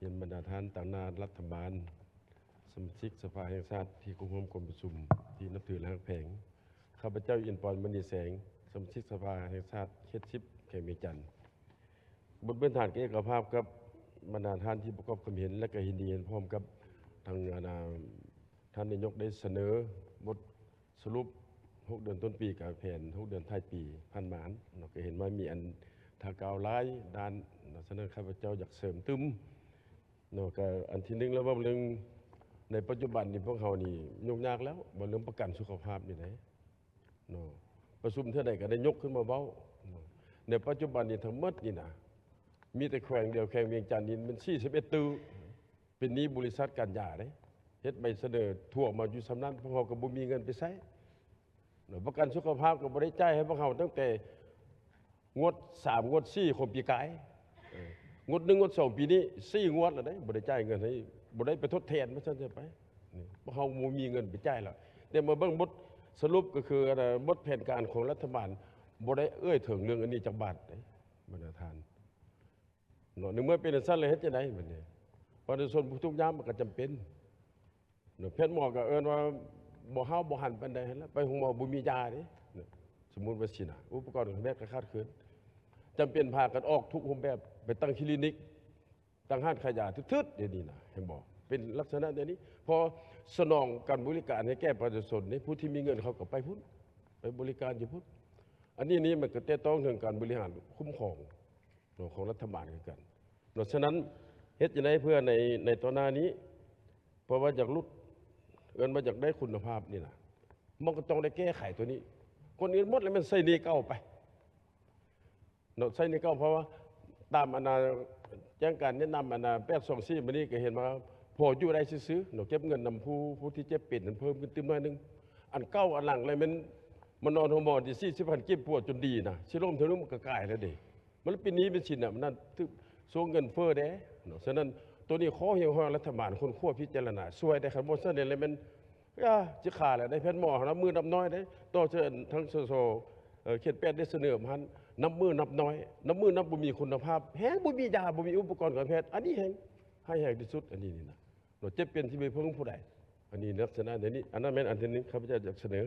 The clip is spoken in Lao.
ຮຽນບັນດາທ່ານຕາງໜ້າລັດຖະບານ, ສະມາຊິກສະພາແຫ່ງຊາດທີ່ເຂົ້າຮ່ວມກອງປະຊຸມທີ່ນັບຖື ແລະ ຮັກແພງ. ຂ້າພະເຈົ້າ ອິນປອນ ມະນີແສງ, ສະມາຊິກສະພາແຫ່ງຊາດເຂດສິບ ແຂວງວຽງຈັນ. ບົດພື້ນຖານເອກະພາບກັບບັນດາທ່ານທີ່ປະກອບຄວາມເຫັນ ແລະ ກໍເຫັນດີເຫັນພ້ອມກັບທາງ ອັນ ທ່ານນາຍົກໄດ້ສະເໜີບົດສະຫຼຸບຫົກເດືອນຕົ້ນປີ ກັບແຜນຫົກເດືອນທ້າຍປີຜ່ານມາເນາະ, ກໍເຫັນວ່າມີອັນຖ້າກ່າວຫຼາຍດ້ານເນາະ, ສະນັ້ນຂ້າພະເຈົ້າຢາກເສີມຕື່ມເນາະ. ກໍອັນທີໜຶ່ງແລ້ວ ເວົ້າເລື່ອງໃນປັດຈຸບັນນີ້ ພວກເຮົານີ້ຫຍຸ້ງຍາກແລ້ວ ເວົ້າເລື່ອງປະກັນສຸຂະພາບນີ້ເດ້ເນາະ, ປະຊຸມເທື່ອໃດກໍໄດ້ຍົກຂຶ້ນມາເວົ້າເນາະ. ໃນປັດຈຸບັນນີ້ທັງໝົດນີ້ນະ ມີແຕ່ແຂວງດຽວ ແຂວງວຽງຈັນນີ້ແມ່ນສີ່ສິບເອັດຕື້ ເປັນໜີ້ບໍລິສັດການຢາເດ້, ເຮັດໃບສະເໜີທົ່ວມາຢູ່ສ່ຳນັ້ນ, ພວກເຮົາກໍບໍ່ມີເງິນໄປໃຊ້ເນາະ. ປະກັນສຸຂະພາບກໍບໍ່ໄດ້ຈ່າຍໃຫ້ພວກເຮົາຕັ້ງແຕ່ງວດສາມ ງວດສີ່ຂອງປີກາຍ, ເອີ ງວດໜຶ່ງ ງວດສອງ ປີນີ້ສີ່ງວດແລ້ວເດ້, ບໍ່ໄດ້ຈ່າຍເງິນໃຫ້, ບໍ່ໄດ້ໄປທົດແທນວ່າຊັ້ນຊະໄປ. ນີ້ພວກເຮົາບໍ່ມີເງິນໄປຈ່າຍແລ້ວ, ແຕ່ມາເບິ່ງບົດສະຫຼຸບກໍຄື ອັນ ບົດແຜນການຂອງລັດຖະບານ ບໍ່ໄດ້ເອີ່ຍເຖິງເລື່ອງອັນນີ້ຈັກບາດເດ້ ບັນດາທ່ານ. ເນາະ ໃນເມື່ອເປັນຈັ່ງຊັ້ນແລ້ວ ເຮັດຈັ່ງໃດບັດນີ້? ປະຊາຊົນຜູ້ທຸກຍາກມັນກໍຈຳເປັນເນາະ. ແພດໝໍກໍເອີ້ນວ່າບໍ່ຮ້າວບໍ່ຫັນປານໃດຫັ້ນລະ, ໄປໂຮງໝໍບໍ່ມີຢາເດ້ເນາະ, ສົມມຸດວ່າຊີ້ນະ, ອຸປະກອນການແພດກໍຂາດເຂີນ, ຈຳເປັນພາກັນອອກທຸກຮູບແບບ ໄປຕັ້ງຄລີນິກ, ຕັ້ງຮ້ານຂາຍຢາຖືກໆ ດຽວນີ້ນະ, ເຫັນບໍ່? ເປັນລັກສະນະແນວນີ້, ເພາະສະໜອງການບໍລິການໃຫ້ແກ່ປະຊາຊົນເດ້, ຜູ້ທີ່ມີເງິນເຂົາກໍໄປພຸ້ນ, ໄປບໍລິການຢູ່ພຸ້ນ. ອັນນີ້ນີ້ມັນກໍແຕະຕ້ອງເຖິງການບໍລິຫານຄຸ້ມຄອງ ເນາະ ຂອງລັດຖະບານຄືກັນເນາະ. ສະນັ້ນ ເຮັດຈັ່ງໃດເພື່ອໃນ ໃນຕໍ່ໜ້ານີ້ ເພາະວ່າຢາກຫຼຸດ ເອີ້ນວ່າຢາກໄດ້ຄຸນນະພາບນີ້ນະ, ມັນກໍຕ້ອງໄດ້ແກ້ໄຂຕົວນີ້. ກ່ອນອື່ນໝົດແລ້ວແມ່ນໃຊ້ໜີ້ເກົ່າໄປເນາະ, ໃຊ້ໜີ້ເກົ່າ, ເພາະວ່າຕາມອັນນ່າແຈ້ງການແນະນຳອັນນ່າແປດສອງສີ່ມື້ນີ້ ກໍເຫັນວ່າພໍຢູ່ໄດ້ຊື່ໆເນາະ, ເກັບເງິນນຳຜູ້ ຜູ້ທີ່ເຈັບເປັນນັ້ນເພີ່ມຂຶ້ນຕື່ມໜ້ອຍໜຶ່ງ. ອັນເກົ່າອັນຫຼັງແລ້ວແມ່ນມານອນໂຮງໝໍທີ່ສີ່ສິບພັນກີບ ປົວຈົນດີນະ, ຊິລົ້ມເທື່ອໜຶ່ງມັນກໍກາຍແລ້ວເດ້. ມັນເປັນໜີ້ເປັນສິນນະ, ມັນນັ້ນຖືກຊ່ວງເງິນເຟີ້ເດ້ເນາະ. ສະນັ້ນ ໂຕນີ້ຂໍຮຽກຮ້ອງລັດຖະບານຄົ້ນຄວ້າພິຈາລະນາຊ່ວຍໄດ້, ຄັນບໍ່ຊັ້ນແລ້ວແມ່ນ ອາ ຊິຂາຍແລ້ວໄດ້, ແພດໝໍເຮົານັບມື້ນັບໜ້ອຍເດ້. ຕໍ່ເຊິ່ງທາງ ສສ ເອີ ເຂດແປດໄດ້ສະເໜີມາຫັ້ນ ນັບມື້ນັບໜ້ອຍ, ນັບມື້ນັບບໍ່ມີຄຸນນະພາບ, ແຮງບໍ່ມີຢາ, ບໍ່ມີອຸປະກອນການແພດ, ອັນນີ້ແຮງຮ້າຍແຮງທີ່ສຸດ. ອັນນີ້ນີ້ນະ ໂລດເຈັບເປັນທີ່ບໍ່ເພິ່ງຜູ້ໃດ, ອັນນີ້ລັກສະນະແນວນີ້. ອັນນັ້ນແມ່ນອັນທີໜຶ່ງ ຂ້າພະເຈົ້າຢາກສະເໜີ.